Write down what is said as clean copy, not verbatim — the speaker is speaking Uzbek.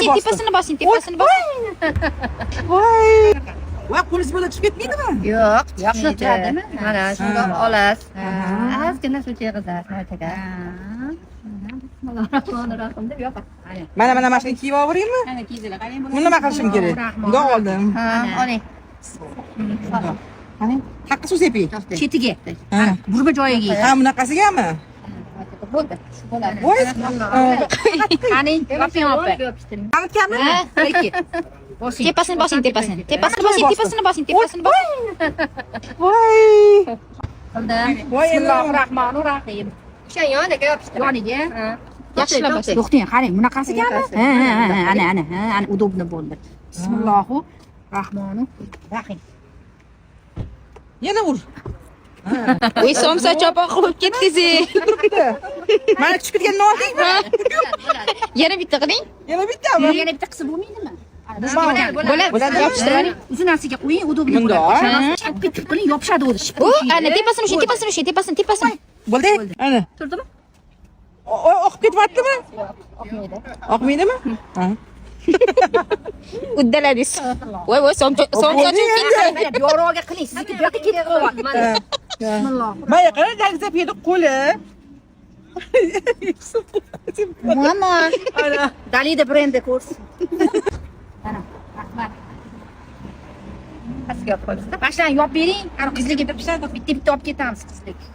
Bosing, tepasini bosing, tepasini bosing. Voy. Voy, qo'lingiz bo'lib chiqib ketmaydimi? Yo'q, Yo'q, turadimi? Mana shundoq olasiz. Ozgina suv cheg'izasiz maychaga. Bismillahirrohmanirrohim deb yopasiz. Mana, mana, mana shuni kiyib olvoraymi? Ana kiydilar, qarang buni. Buni nima qilishim kerak? Bundoq oldim. Ha, oling. Qani, qayerqa suv sepay? Chetiga. Ha. Burma joyiga. Ha, bunaqasigami? Bo'ldi. Shu bo'ladi. Voy. Qani, yoping, opa. Yopishtiring. Tanitganmi? Ha, ikki. Bosing. Tepasini bosing, tepasini. Tepasini bosing, tepasini bosing, tepasini bosing. Voy. Qildim. Voy, endi. Bismillahirrohmanirrohim. O'sha yoniga yopishtiring. Yoniga. Ha. Yaxshilab bosing. To'xtang, qarang, bunaqasigami? Ha, ha, ha, ana, ana, ha, ana, удобно bo'ldi. Bismillahirrohmanirrohim. Yana ur. Voy, somsa chopoq qilib ketdingiz. Mana, tushib ketganini oldingmi? Yana bitta qiling. Yana bittami? Yana bitta qilsa bo'lmaydimi? Bo'ladi. Bo'ladi. Bo'ladi. Yopishtirib oling. Uzunasiga qo'ying, удобно Bundoq. bo'ladi. Chap etib qiling, yopishadi o'zi. Ship. U, ana, tepasini ushlang, tepasini ushlang, tepasini, tepasini. Bo'ldi. Ana. Turdimi? Oqib ketyaptimi? Oqmaydi. Oqmaydimi? Ha. Uddaladingiz. Voy, voy, somsa somsa Bo'ldi tushib ketdi. Mana bu yorog'iga qiling, sizniki bu yoqqa ketib qolyapti. Mana. Bismillah. Mana, qara, Nargiz yedi qo'li. Mama. Ana. Dalida brendi ko'rsin. Mana, rahmat. Pastga yopib qo'yibsiz. Mana shularni yopib bering. Ana qizlarga bitta bitta olib ketamiz qizlarga.